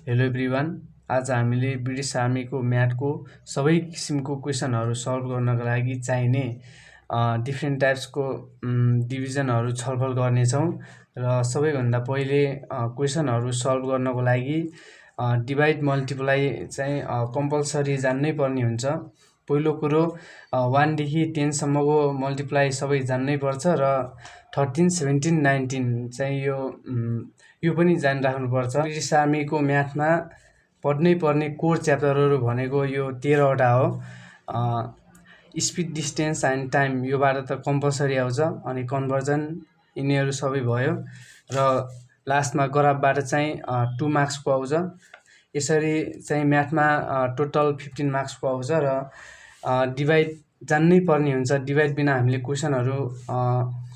Hello everyone, आज हामीले British आर्मीको म्याथको सबै किसिमको क्वेसनहरू सल्भ गर्नको लागि चाहिने डिफ्रेन्ट टाइप्सको डिभिजनहरू छलफल गर्नेछौँ र सबैभन्दा पहिले क्वेसनहरू सल्भ गर्नको लागि डिभाइड मल्टिप्लाई चाहिँ कम्पलसरी जान्नै पर्ने हुन्छ। पहिलो कुरो 1 देखि 10 सम्मको मल्टिप्लाई सबै जान्नै पर्छ र 13, 17, 19 चाहिँ यो पनि जानिराख्नुपर्छ। ब्रिटिश आर्मीको म्याथमा पढ्नै पर्ने कोर च्याप्टरहरू भनेको यो 13 वटा हो। स्पिड, डिस्टेन्स एन्ड टाइम योबाट त कम्पलसरी आउँछ, अनि कन्भर्जन यिनीहरू सबै भयो र लास्टमा गराफबाट चाहिँ 2 मार्क्सको आउँछ। यसरी चाहिँ म्याथमा टोटल 15 मार्क्सको आउँछ र डिभाइड जान्नै पर्ने हुन्छ। डिभाइड बिना हामीले क्वेसनहरू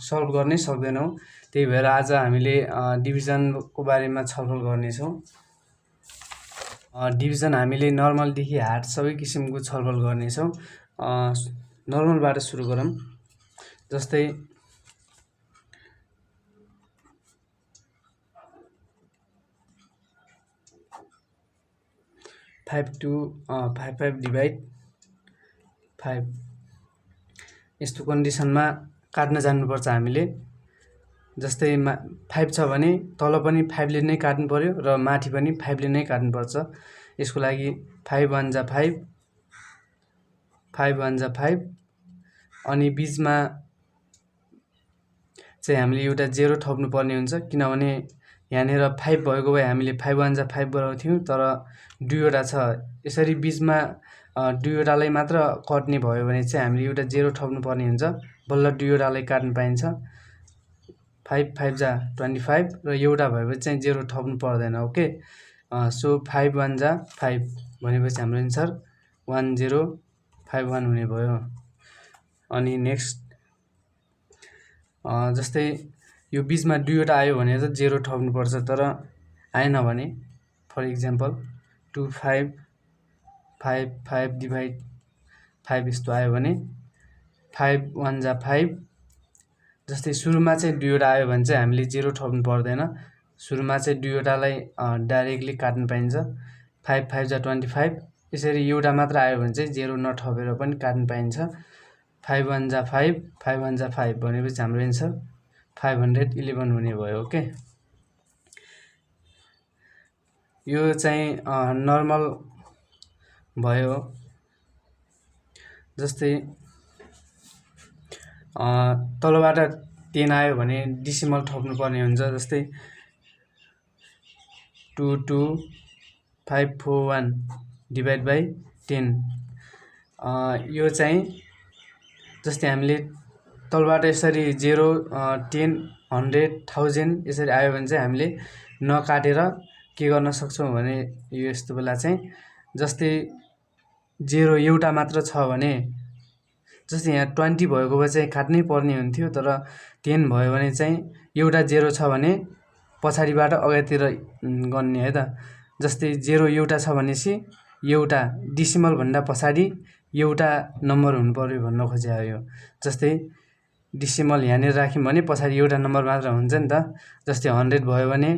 सल्भ गर्नै सक्दैनौँ। त्यही भएर आज हामीले डिभिजनको बारेमा छलफल गर्नेछौँ। डिभिजन हामीले नर्मलदेखि हार्ड सबै किसिमको छलफल गर्नेछौँ। नर्मलबाट सुरु गरौँ। जस्तै 5 to 5 डिभाइड 5 यस्तो कन्डिसनमा काट्न जान्नुपर्छ हामीले। जस्तै 5 छ भने तल पनि 5 ले नै काट्नु पर्यो र माथि पनि 5 ले नै काट्नुपर्छ। यसको लागि 5 1 जा 5, 5 1 जा 5, अनि बीचमा चाहिँ हामीले एउटा 0 थप्नु पर्ने हुन्छ, किनभने यहाँनिर 5 भएको भए हामीले 5 1 जा 5 गराउँथ्यौँ, तर 2 वटा छ। यसरी बीचमा 2 वटालाई मात्र कट्ने भयो भने चाहिँ हामीले एउटा 0 थप्नु पर्ने हुन्छ, बल्ल 2 वटालाई काट्न पाइन्छ। 5 5 जा 25 र एउटा भएपछि चाहिँ 0 थप्नु पर्दैन। ओके, सो 5 1 जा 5 भनेपछि हाम्रो एन्सर 1 0 5 1 हुने भयो। अनि नेक्स्ट जस्तै यो बीचमा 2 वटा आयो भने त 0 थप्नुपर्छ, तर आएन भने फर इक्जाम्पल 2 5 5 5 डिभाइड 5 यस्तो आयो भने 5 1 जा 5। जस्तै सुरुमा चाहिँ 2 वटा आयो भने चाहिँ हामीले 0 थप्नु पर्दैन। सुरुमा चाहिँ 2 वटालाई डाइरेक्टली काट्न पाइन्छ। 5 5 जा 25, यसरी एउटा मात्र आयो भने चाहिँ 0 नथपेर पनि काट्न पाइन्छ। 5 1 जा 5, 5 1 जा 5 भनेपछि हाम्रो एन्सर 511 हुने भयो। ओके, यो चाहिँ नर्मल भयो। जस्तै तलबाट 10 आयो भने डेसिमल थप्नु पर्ने हुन्छ। जस्तै 2 2 5 4 1 डिभाइड बाई 10। यो चाहिँ जस्तै हामीले तलबाट यसरी 0 10 100 1000 यसरी आयो भने चाहिँ हामीले नकाटेर के गर्न सक्छौँ भने यो यस्तो बेला चाहिँ जस्तै 0 एउटा मात्र छ भने, जस्तै यहाँ 20 भएको भए चाहिँ काट्नै पर्ने हुन्थ्यो, तर 10 भयो भने चाहिँ एउटा 0 छ भने पछाडिबाट अगाडितिर गर्ने है त। जस्तै 0 एउटा छ भनेपछि एउटा डेसिमल भन्दा पछाडि एउटा नम्बर हुनु पर्यो भन्न खोजे हो। जस्तै डेसिमल यहाँनिर राख्यौँ भने पछाडि एउटा नम्बर मात्र हुन्छ नि त। जस्तै 100 भयो भने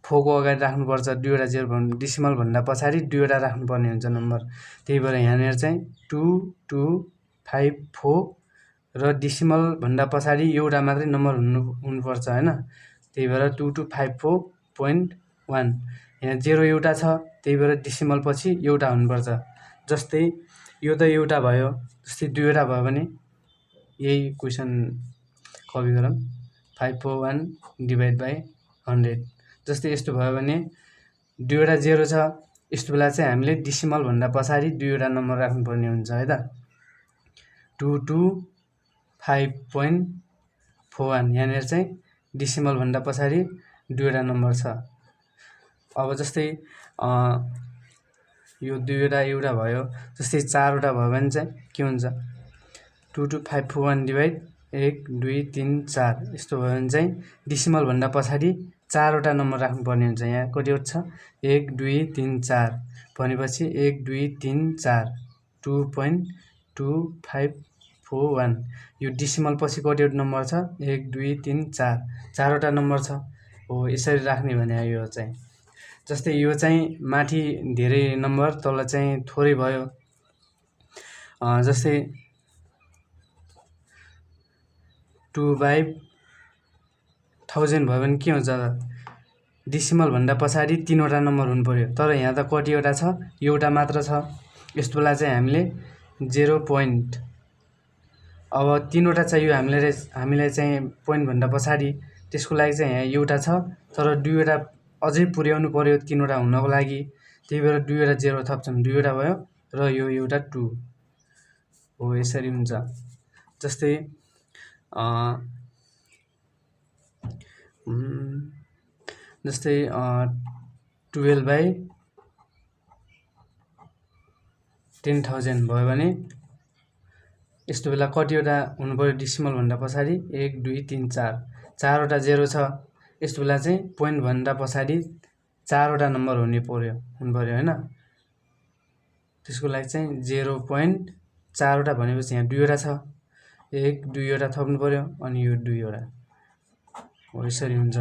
4 को अगाडि राख्नुपर्छ, 2 वटा 0 भन्नु डेसिमल भन्दा पछाडि 2 वटा राख्नुपर्ने हुन्छ नम्बर। त्यही भएर यहाँनिर चाहिँ 2 2 5 4 र डेसिमल भन्दा पछाडि एउटा मात्रै नम्बर हुनुपर्छ हैन। त्यही भएर 2254.1 यहाँ 0 एउटा छ, त्यही भएर डेसिमल पछि एउटा हुनुपर्छ। जस्तै यो त एउटा भयो, जस्तै 2 वटा भयो भने यही क्वेसन कपी गरौँ। 541 डिभाइड बाई 100। जस्तै यस्तो भयो भने 2 वटा 0 छ, यस्तो बेला चाहिँ हामीले डेसिमल भन्दा पछाडि 2 वटा नम्बर राख्नुपर्ने हुन्छ है त। 225.41 यहाँनिर चाहिँ डेसिमल भन्दा पछाडि 2 वटा नम्बर छ। अब जस्तै यो 2 वटा एउटा भयो, जस्तै 4 वटा भयो भने चाहिँ के हुन्छ 22541 डिभाइड 1 2 3 4 यस्तो भयो भने चाहिँ डेसिमल भन्दा पछाडि 4 वटा नम्बर राख्नुपर्ने हुन्छ। यहाँ कतिवटा छ 1 2 3 4 भनेपछि 1 2 3 4 2.2541 यो डेसिमल पछि कतिवटा नम्बर छ 1 2 3 4 4 वटा नम्बर छ हो। यसरी राख्ने भने यो चाहिँ जस्तै यो चाहिँ माथि धेरै नम्बर तल चाहिँ थोरै भयो। जस्तै 2/1000 भयो भने के हुन्छ त डेसिमल भन्दा पछाडि 3वटा नम्बर हुनु पर्यो। तर यहाँ त कतिवटा छ, एउटा मात्र छ। यस्तो बेला चाहिँ हामीले 0 पोइन्ट, अब 3वटा चाहियो हामीलाई चाहिँ पोइन्ट भन्दा पछाडि, त्यसको लागि चाहिँ यहाँ एउटा छ, तर 2वटा अझै पुर्याउनु पर्यो 3वटा हुनको लागि। त्यही भएर 2वटा 0 थप्छौँ, 2वटा भयो र यो एउटा 2 हो। यसरी हुन्छ। जस्तै 12/10,000 भयो भने यस्तो बेला कतिवटा हुनु पर्यो डेसिमल भन्दा पछाडि? 1 2 3 4, 4वटा 0 छ। यस्तो बेला चाहिँ पोइन्ट भन्दा पछाडि 4वटा नम्बर हुनु पर्यो हैन। त्यसको लागि चाहिँ 0.4वटा भनेपछि यहाँ 2वटा छ, 1 2वटा थप्नु पर्यो अनि यो 2वटा हो। यसरी हुन्छ।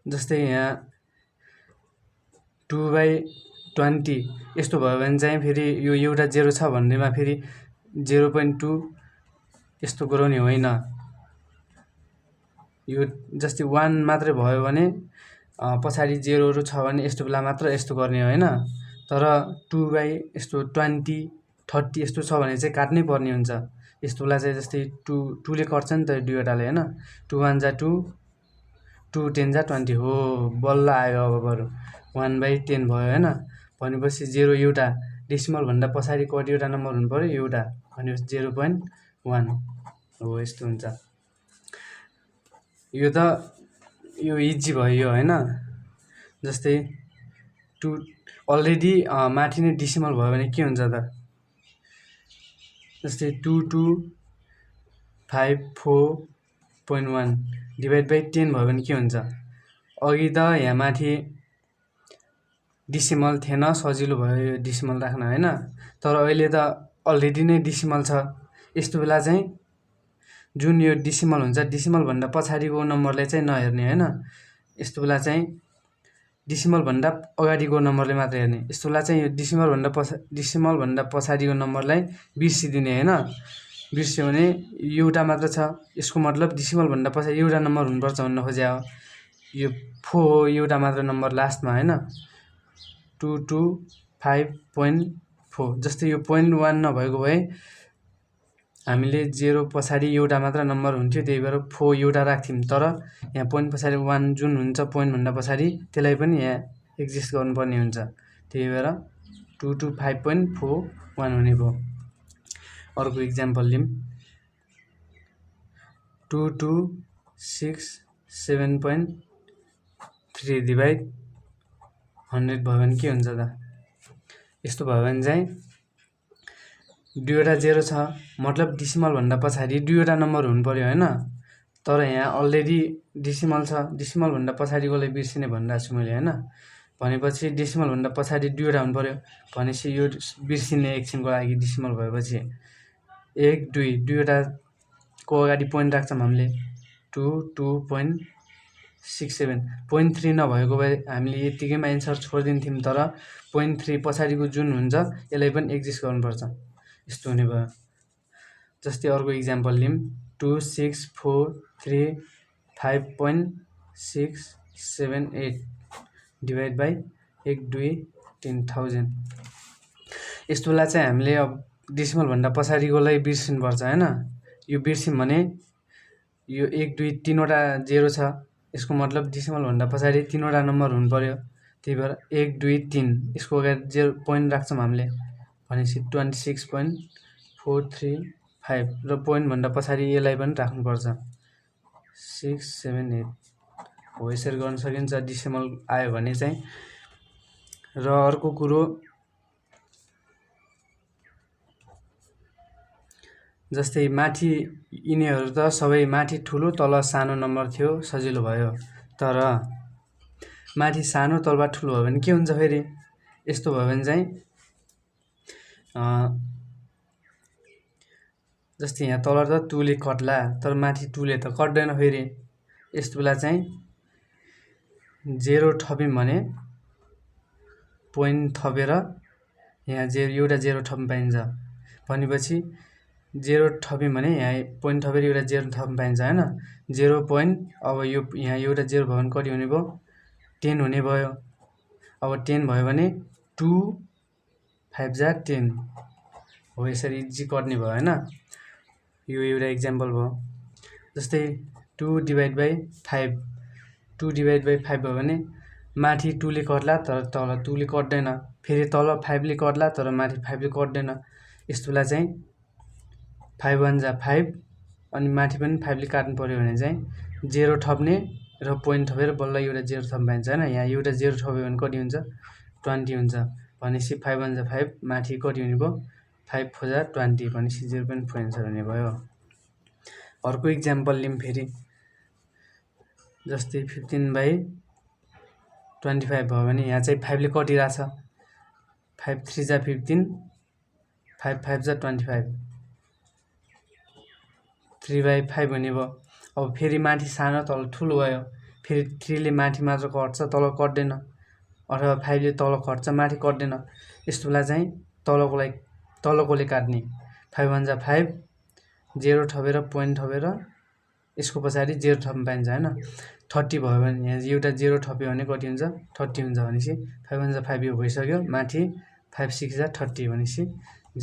जस्तै यहाँ 2/20 यस्तो भयो भने चाहिँ फेरि यो एउटा 0 छ भन्नेमा फेरि 0.2 यस्तो गराउने होइन। यो जस्तै 1 मात्रै भयो भने पछाडि 0हरू छ भने यस्तो बेला मात्र यस्तो गर्ने होइन। तर 2/20 30 यस्तो छ भने चाहिँ काट्नै पर्ने हुन्छ। यस्तो बेला चाहिँ जस्तै 2ले कट्छ नि त 2वटाले हैन। 2 1 जा 2, 2 10 जा 20 हो। बल्ल आयो अब बरु 1/10 भयो हैन। भनेपछि 0 एउटा डेसिमल भन्दा पछाडि कतिवटा नम्बर हुनु पर्यो? एउटा, भनेपछि 0.1 हो। यस्तो हुन्छ। यो इजी भयो हैन। जस्तै 2 अलरेडी माथि नै डेसिमल भयो भने के हुन्छ त? जस्तै 2254.1 / 10 भयो भने के हुन्छ? अघि त यहाँ माथि डेसिमल थिएन, सजिलो भयो यो डेसिमल राख्न हैन। तर अहिले त अलरेडी नै डेसिमल छ। यस्तो बेला चाहिँ जुन यो डेसिमल हुन्छ, डेसिमल भन्दा पछाडिको नम्बरलाई चाहिँ नहेर्ने हैन। यस्तो बेला चाहिँ डेसिमल भन्दा अगाडिको नम्बरले मात्र हेर्ने। यस्तो बेला चाहिँ यो डेसिमल भन्दा पछाडिको नम्बरलाई बिर्सिदिने हैन। बिर्स्यो भने एउटा मात्र छ, यसको मतलब डेसिमल भन्दा पछाडि एउटा नम्बर हुनुपर्छ भन्न खोज्या हो। यो 4 हो, एउटा मात्र नम्बर लास्टमा हैन। 225.4 जस्तै यो 0.1 नभएको भए हामीले 0 पछाडि एउटा मात्र नम्बर हुन्थ्यो, त्यही भएर 4 एउटा राख्थ्यौँ। तर यहाँ पोइन्ट पछाडि 1 जुन हुन्छ पोइन्ट भन्दा पछाडि, त्यसलाई पनि यहाँ एक्जिस्ट गर्नुपर्ने हुन्छ। त्यही भएर 225.41 हुने भयो। अर्को इक्जाम्पल लिउँ। 2267.3 डिभाइड 100 भयो भने के हुन्छ त? यस्तो भयो भने चाहिँ 2वटा 0 छ, मतलब डेसिमल भन्दा पछाडि 2वटा नम्बर हुनु पर्यो हैन। तर यहाँ अलरेडी डेसिमल छ, डेसिमल भन्दा पछाडिकोलाई बिर्सिने भनिरहेको छु मैले हैन। भनेपछि डेसिमल भन्दा पछाडि 2वटा हुनु पर्यो। भनेपछि यो बिर्सिने एकछिनको लागि डेसिमल भएपछि 1 2 2वटाको अगाडि पोइन्ट राख्छौँ हामीले। 2.67 0.3 नभएको भए हामीले यतिकैमा एन्सर छोडिदिन्थ्यौँ। तर 0.3 पछाडिको जुन हुन्छ यसलाई पनि एक्जिस्ट गर्नुपर्छ। यस्तो हुने भयो। जस्तै अर्को इक्जाम्पल लिउँ। 26435.678 डिभाइड बाई 1 2 10,000। यस्तो बेला चाहिँ हामीले अब डेसिमल भन्दा पछाडिकोलाई बिर्सिनुपर्छ हैन। यो बिर्स्यौँ भने यो 1 2 3वटा 0 छ, यसको मतलब डेसिमल भन्दा पछाडि 3वटा नम्बर हुनु पर्यो। त्यही भएर 1 2 3 यसको अगाडि 0 पोइन्ट राख्छौँ हामीले। भनेपछि 26.435 र पोइन्ट भन्दा पछाडि यसलाई पनि राख्नुपर्छ 6 7 8 हो। यसरी गर्न सकिन्छ डेसिमल आयो भने चाहिँ। र अर्को कुरो जस्तै माथि यिनीहरू त सबै माथि ठुलो तल सानो नम्बर थियो, सजिलो भयो। तर माथि सानो तलबाट ठुलो भयो भने के हुन्छ फेरि? यस्तो भयो भने चाहिँ जस्तै यहाँ तल त 2ले कट्ला, तर माथि 2ले त कट्दैन फेरि। यस्तो बेला चाहिँ 0 थप्यौँ भने पोइन्ट थपेर यहाँ एउटा 0 थप्न पाइन्छ भनेपछि 0 थप्यौँ भने यहाँ पोइन्ट थपेर एउटा 0 थप्न पाइन्छ हैन 0 पोइन्ट अब यो यहाँ एउटा 0 भयो भने कति हुने भयो 10 हुने भयो अब 10 भयो भने 2 5 जा 10 हो यसरी इजी गर्ने भयो हैन यो एउटा एक्जाम्पल भयो जस्तै 2 डिभाइड बाइ 5 2 डिभाइड बाइ 5 भयो भने माथि 2 ले कट्ला तर तल 2 ले कट्दैन फेरि तल 5 ले कट्ला तर माथि 5 ले कट्दैन यस्तोलाई चाहिँ 5 1 जा 5 अनि माथि पनि 5 ले काट्नु पर्यो भने चाहिँ 0 थप्ने र पोइन्ट थपेर बल्ल एउटा 0 थप्न पाइन्छ हैन यहाँ एउटा 0 थप्यो भने कति हुन्छ 20 हुन्छ भनेपछि 5 1 जा 5 माथि कति हुने भयो 5 4 जा 20 भनेपछि 0.4 आन्सर हुने भयो अर्को एक्जाम्पल लिम फेरि जस्तै 15 बाइ 25 भयो भने यहाँ चाहिँ 5 ले कटिराछ 5 3 जा 15 5 5 जा 25 3 बाइ 5 हुने भयो अब फेरि माथि सानो तल ठुलो भयो फेरि 3 ले माथि मात्र कट्छ तल कट्दैन अथवा 5 ले तल कट्छ माथि कट्दैन यस्तोलाई चाहिँ तलकोले काट्ने 5 1 जा 5 0 थपेर पोइन्ट थपेर यसको पछाडि 0 थप्न पाइन्छ हैन 30 भयो भने यहाँ एउटा 0 थप्यो भने कति हुन्छ 30 हुन्छ भनेपछि 5 1 जा 5 यो भइसक्यो माथि 5 6 जा 30 भनेपछि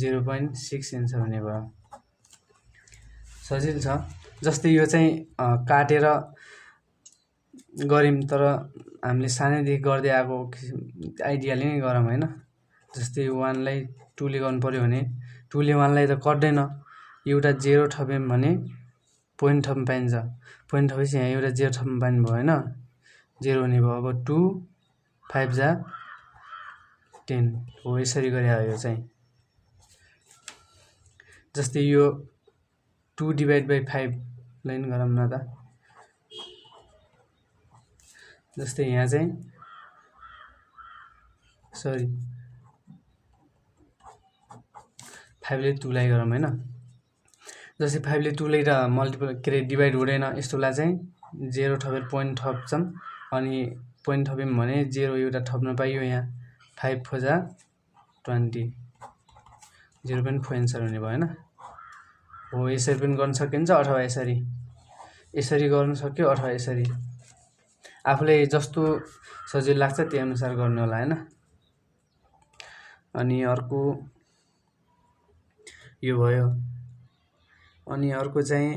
0.6 आन्सर हुने भयो सजिलो छ जस्तै यो चाहिँ काटेर गरिम तर हामीले सानैदेखि गर्दै आएको आइडियाले नै गरौँ हैन जस्तै 1 लाई 2 ले गर्नु पर्यो भने 2 ले 1 लाई त कट्दैन एउटा 0 थप्यौँ भने पोइन्ट थप्न पाइन्छ पोइन्ट थपेपछि यहाँ एउटा 0 थप्न पाइनु भयो हैन 0 हुने भयो अब 2 5 जा 10 हो यसरी गरे यो चाहिँ जस्तै यो 2 डिभाइड बाइ 5 लाइन गरौँ न त जस्तै यहाँ चाहिँ सरी 5 ले 2 लाई गरौँ हैन जस्तै 5 ले 2 लाई त मल्टिपल डिभाइड हुँदैन यस्तोलाई चाहिँ 0 थपेर पोइन्ट थप्छौं अनि पोइन्ट थप्यौँ भने 0 एउटा थप्न पाइयो यहाँ 5 4 जा 20 0.4 आन्सर हुने भयो हैन हो यसरी पनि गर्न सकिन्छ अथवा यसरी गर्न सक्यो अथवा यसरी आफूले जस्तो सजिलो लाग्छ त्यही अनुसार गर्नु होला हैन अनि अर्को यो भयो अनि अर्को चाहिँ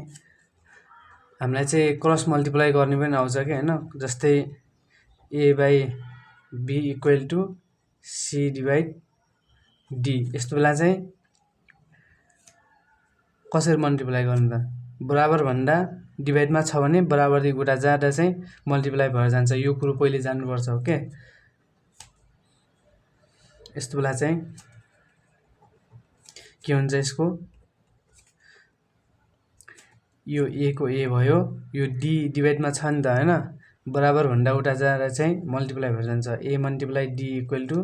हामीलाई चाहिँ क्रस मल्टिप्लाई गर्ने पनि आउँछ के हैन जस्तै a by b equal to c divide d यस्तो बेला चाहिँ कसरी मल्टिप्लाई गर्नु त बराबर भन्दा डिभाइडमा छ भने बराबरदेखि गुणा जाँदा चाहिँ मल्टिप्लाई भएर जान्छ यो कुरो पहिले जान्नुपर्छ ओके यस्तो बेला चाहिँ के हुन्छ यसको यो a को a भयो यो d डिभाइडमा छ नि त हैन बराबर भन्दा उता जाँदा चाहिँ मल्टिप्लाई भएर जान्छ a multiply d equal to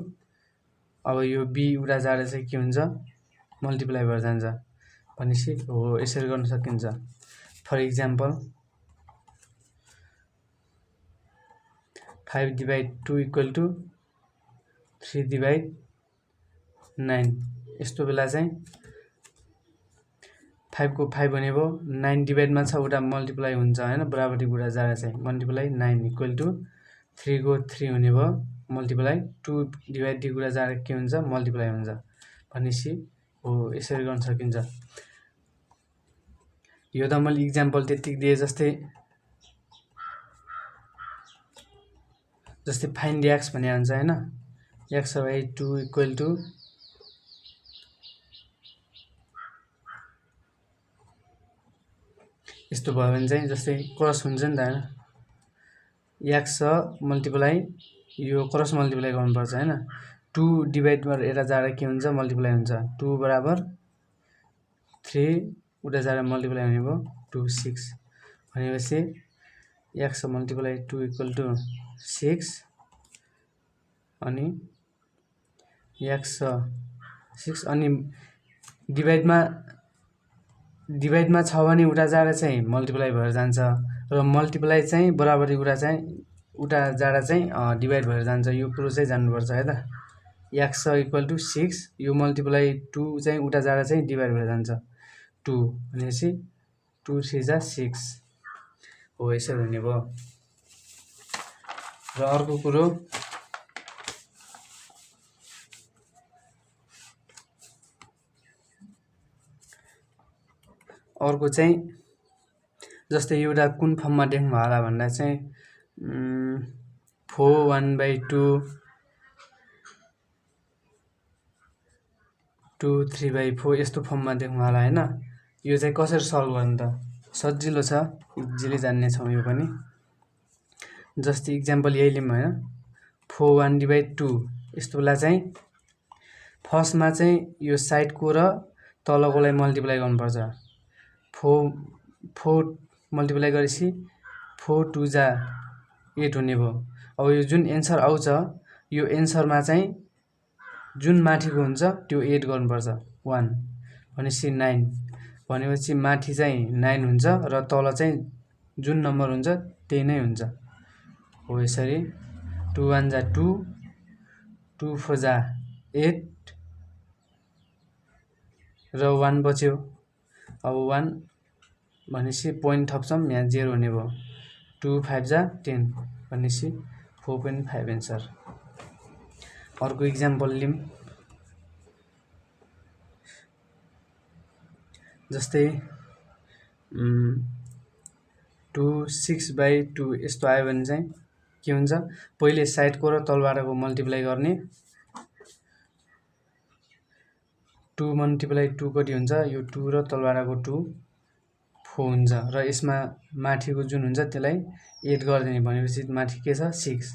अब यो b उता जाँदा चाहिँ के हुन्छ मल्टिप्लाई भएर जान्छ भनेपछि हो यसरी गर्न सकिन्छ for example 5 divide 2 equal to 3 divide 9 यस्तो बेला चाहिँ 5 को 5 हुने भयो 9 डिभाइडमा छ उता मल्टिप्लाई हुन्छ हैन बराबरदेखि उता जाँदा चाहिँ मल्टिप्लाई 9 इक्वल टु 3 को 3 हुने भयो मल्टिप्लाई 2 डिभाइडदेखि उता जाँदा के हुन्छ मल्टिप्लाई हुन्छ भनेपछि हो यसरी गर्न सकिन्छ यो त मैले एक्जाम्पल त्यतिक दिए जस्तै फाइन्ड x भन्ने आउँछ हैन x बाइ 2 इक्वल टु यस्तो भयो भने चाहिँ जस्तै क्रस हुन्छ नि त हैन x मल्टिप्लाई यो क्रस मल्टिप्लाई गर्नुपर्छ हैन 2 डिभाइड गरेर यता जाँदा के हुन्छ मल्टिप्लाई हुन्छ 2 बराबर 3 उता जाँदा मल्टिप्लाई हुने भयो 2 6 भनेपछि x मल्टिप्लाई 2 इक्वल टु 6 अनि x 6 अनि डिभाइडमा छ भने उता जाँदा चाहिँ मल्टिप्लाई भएर जान्छ र मल्टिप्लाई चाहिँ बराबरी उता चाहिँ उता जाँदा चाहिँ डिभाइड भएर जान्छ, यो कुरो चाहिँ जान्नुपर्छ है त। x इक्वल टु 6, यो मल्टिप्लाई 2 चाहिँ उता जाँदा चाहिँ डिभाइड भएर जान्छ 2 भनेपछि 2 3 जा 6 हो, यसरी हुने भयो। र अर्को कुरो चाहिँ जस्तै एउटा कुन फर्ममा लेख्नु होला भन्दा चाहिँ 4 1/2 2 3/4 यस्तो फर्ममा लेख्नु होला हैन। यो चाहिँ कसरी सल्भ गर्नु त? सजिलो छ, इजिली जान्ने छौँ यो पनि। जस्तै इक्जाम्पल यही लिउँ हैन, 4 1/2 यस्तो बेला चाहिँ फर्स्टमा चाहिँ यो साइडको र तलकोलाई मल्टिप्लाई गर्नुपर्छ। 4 मल्टिप्लाई गरेपछि 4 2 जा 8 हुने भयो। अब यो जुन एन्सर आउँछ यो एन्सरमा चाहिँ जुन माथिको हुन्छ त्यो 8 गर्नुपर्छ 1 भनेपछि 9 भनेपछि माथि चाहिँ 9 हुन्छ र तल चाहिँ जुन नम्बर हुन्छ त्यही नै हुन्छ हो। यसरी 2 1 जा 2 2 4 जा 8 र 1 बच्यो। अब 1 भनेपछि पोइन्ट थप्छौँ, यहाँ 0 हुने भयो। 2 5 जा 10 भनेपछि 4.5 एन्सर। अर्को इक्जाम्पल लिउँ, जस्तै 2 6/2 यस्तो आयो भने चाहिँ के हुन्छ, पहिले साइडको र तलबाटको मल्टिप्लाई गर्ने। 2 मल्टिप्लाई 2 कति हुन्छ, यो 2 र तलबाटको 2 4 हुन्छ र यसमा माथिको जुन हुन्छ त्यसलाई 8 गरिदिने भनेपछि माथि के छ 6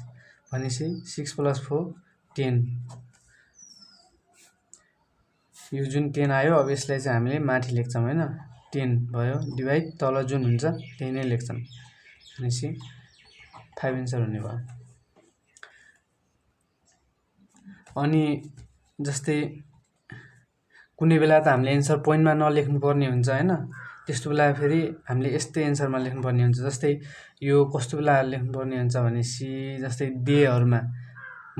भनेपछि 6 + 4 10। यो जुन 10 आयो, अब यसलाई चाहिँ हामीले माथि लेख्छौँ हैन, 10 भयो डिभाइड तल जुन हुन्छ त्यही नै लेख्छौँ भनेपछि 5 एन्सर हुने भयो। अनि जस्तै कुनै बेला त हामीले एन्सर पोइन्टमा नलेख्नु पर्ने हुन्छ हैन, त्यस्तो बेला फेरि हामीले यस्तै एन्सरमा लेख्नु पर्ने हुन्छ। जस्तै यो कस्तो बेला लेख्नु पर्ने हुन्छ भनेपछि जस्तै डेहरुमा,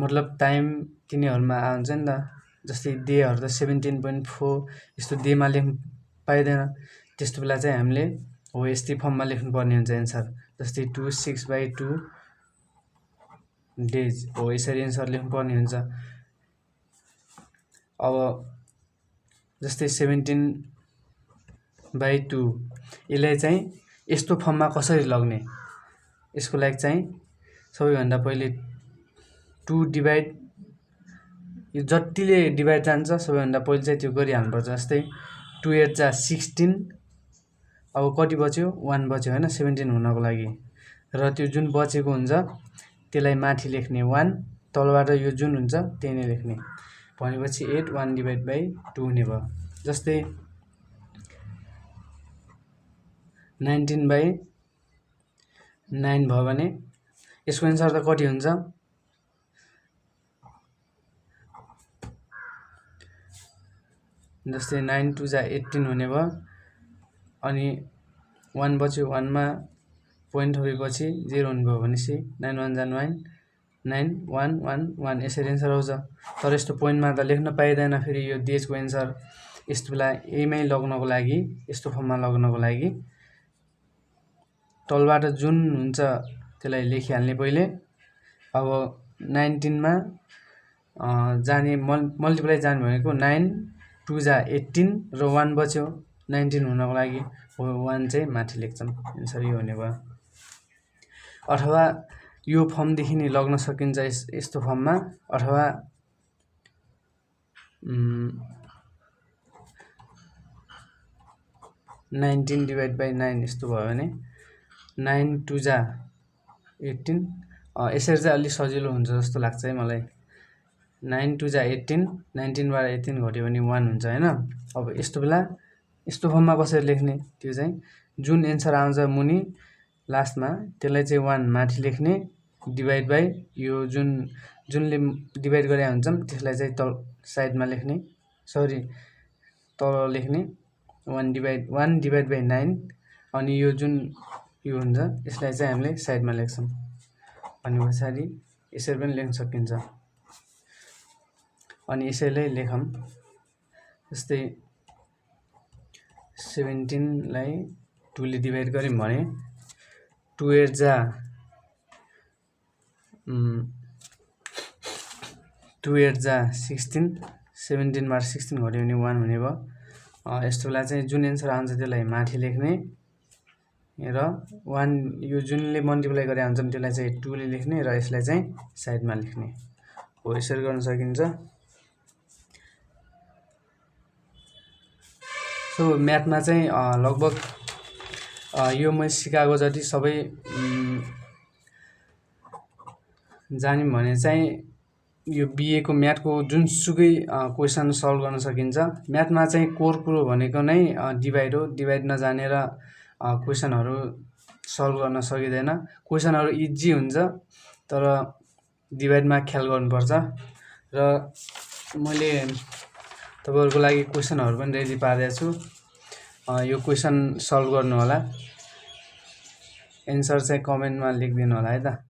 मतलब टाइम तिनीहरुमा आउँछ नि त। जस्तै डेहरु त 17.4 यस्तो डेमा लेख्नु पाइदैन, त्यस्तो बेला चाहिँ हामीले हो यस्तै फर्ममा लेख्नु पर्ने हुन्छ एन्सर। जस्तै 2 6/2 डेज हो, यसरी एन्सर लेख्नु पर्ने हुन्छ। अब जस्तै 17/2 यसलाई चाहिँ यस्तो फर्ममा कसरी लग्ने, यसको लागि चाहिँ सबैभन्दा पहिले 2 डिभाइड, यो जतिले डिभाइड जान्छ सबैभन्दा पहिले चाहिँ त्यो गरिहाल्नुपर्छ। जस्तै 2 8 जा 16, अब कति बच्यो 1 बच्यो हैन 17 हुनको लागि, र त्यो जुन बचेको हुन्छ त्यसलाई माथि लेख्ने 1, तलबाट यो जुन हुन्छ त्यही नै लेख्ने भनेपछि 8 1/2 हुने भयो। जस्तै 19/9 भयो भने यसको एन्सर त कति हुन्छ, जस्तै 9 2 जा 18 हुने भयो। अनि 1 बच्यो, 1 मा पोइन्ट थपेपछि 0 हुने भयो भनेपछि 9 1 जा 9 9 1 1 1 यसरी एन्सर आउँछ। तर यस्तो पोइन्टमा त लेख्न पाइँदैन फेरि यो डेजको एन्सर। यस्तो बेला यहीमै लग्नको लागि, यस्तो फर्ममा लग्नको लागि तलबाट जुन हुन्छ त्यसलाई लेखिहाल्ने पहिले। अब 19 मा जाने मल्टिप्लाई जाने भनेको 9 2 जा 18 र 1 बच्यो 19 हुनको लागि 1 चाहिँ माथि लेख्छौँ, एन्सर यो हुने भयो। अथवा यो फर्मदेखि नै लग्न सकिन्छ यस्तो फर्ममा, अथवा 19/9 यस्तो भयो भने 9 2 जा 18, यसरी चाहिँ अलि सजिलो हुन्छ जस्तो लाग्छ है मलाई। 9 2 जा 18, 19 बाट 18 घट्यो भने 1 हुन्छ हैन। अब यस्तो बेला यस्तो फर्ममा कसरी लेख्ने, त्यो चाहिँ जुन एन्सर आउँछ मुनि लास्टमा त्यसलाई चाहिँ 1 माथि लेख्ने डिभाइड बाइ यो जुनले डिभाइड गरे हुन्छौँ त्यसलाई चाहिँ तल साइडमा लेख्ने, सरी तल लेख्ने 1 डिभाइड बाइ 9, अनि यो जुन यो हुन्छ यसलाई चाहिँ हामीले साइडमा लेख्छौँ। भने पछाडि यसरी पनि लेख्न सकिन्छ। अनि यसैलाई लेखौँ, जस्तै 17 लाई 2 ले डिभाइड गर्यौं भने 2 8 जा 16, 17 बाट 16 घट्यो भने 1 हुने भयो। यस्तो बेला चाहिँ जुन एन्सर आउँछ त्यसलाई माथि लेख्ने र 1 यो जुनले मल्टिप्लाई गरे हुन्छ त्यसलाई चाहिँ 2 ले लेख्ने र यसलाई चाहिँ साइडमा लेख्ने हो। यसरी गर्न सकिन्छ। सो म्याथमा चाहिँ लगभग यो मैले सिकाएको जति सबै जान्यौं भने चाहिँ यो बीए को म्याथको जुनसुकै क्वेसन सल्भ गर्न सकिन्छ। म्याथमा चाहिँ कोर कुरो भनेको नै डिभाइड हो। डिभाइड नजानेर क्वेसनहरु सल्भ गर्न सकिँदैन। क्वेसनहरु इजी हुन्छ तर डिभाइडमा ख्याल गर्नुपर्छ। र मैले तपाईहरुको लागि क्वेसनहरु पनि रेडी पारेको छु। यो क्वेसन सल्भ गर्नु होला। एन्सर चाहिँ कमेन्टमा लेखिदिनु होला है त।